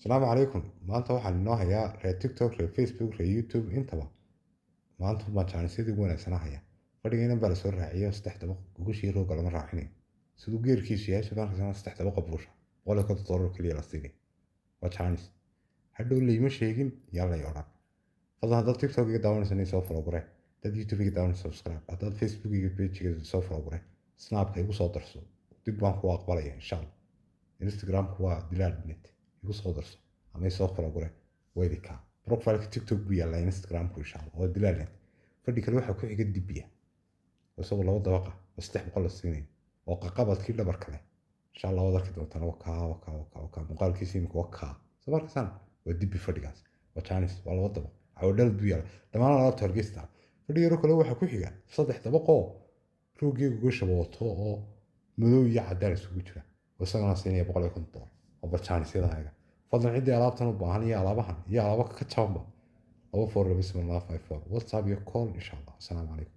Asalaamu calaykum. Maanta waxaan inoo hayaa reer TikTok, reer Facebook, reer YouTube intaba. Maanta baan jaanisyadii ugu wanaagsanaa haya. Fadhiga baa lasoo raaciyo 3 dabaq, gogashii rooga lama raacinayo. Siduu geerkiisu yahay subaan 3 dabaqa buusha. $150 keliya la siinay. Waa jaanis. Hadhow layma sheegin yaa lay odhan. Fadlan haddaad TikTok iga daawanayso soo follow garee. Haddaad YouTube iga daawanayso subscribe. Haddaad Facebook iga page-iga soo follow garee. Snapka igu soo darso. Dib baan kugu aqbalaya insha Allah. Instagram-ku waa Dilaal Net. Igu soo darso ama isoo follow garee. Waa idinkaa. Profile-ka TikTok buu yaallaa Instagram-ku insha Allah. Waa Dilaal Net. Fadhi kale waxaa ku xiga dibiya. Isagoo 2 dabaqa oo 300 la siinayo. Oo qaqabadkii dhabarka leh. Insha Allah waad arki doontaan. Wakaa wakaa wakaa wakaa muuqaalkiisa imika wakaa. Soo markaasaan waa dibi fadhigaas. Waa jaanis, waa 2 dabaq. Cawadhal buu yaallaa. Dhammaan alaabta Hargeysa. Fadhi yaro kale waxaa ku xiga 3 dabaqoo roogii gogosha wato oo madow iyo caddaan isugu jira. Oo isagana siinaya $150. Oo barjaanisyada ayaga. Fadlan ciddii alaabtan u baahan iyo alaabahan iyo alaabo ka jabanba 2427254 WhatsApp iyo call insha Allah. Asalaamu calaykum.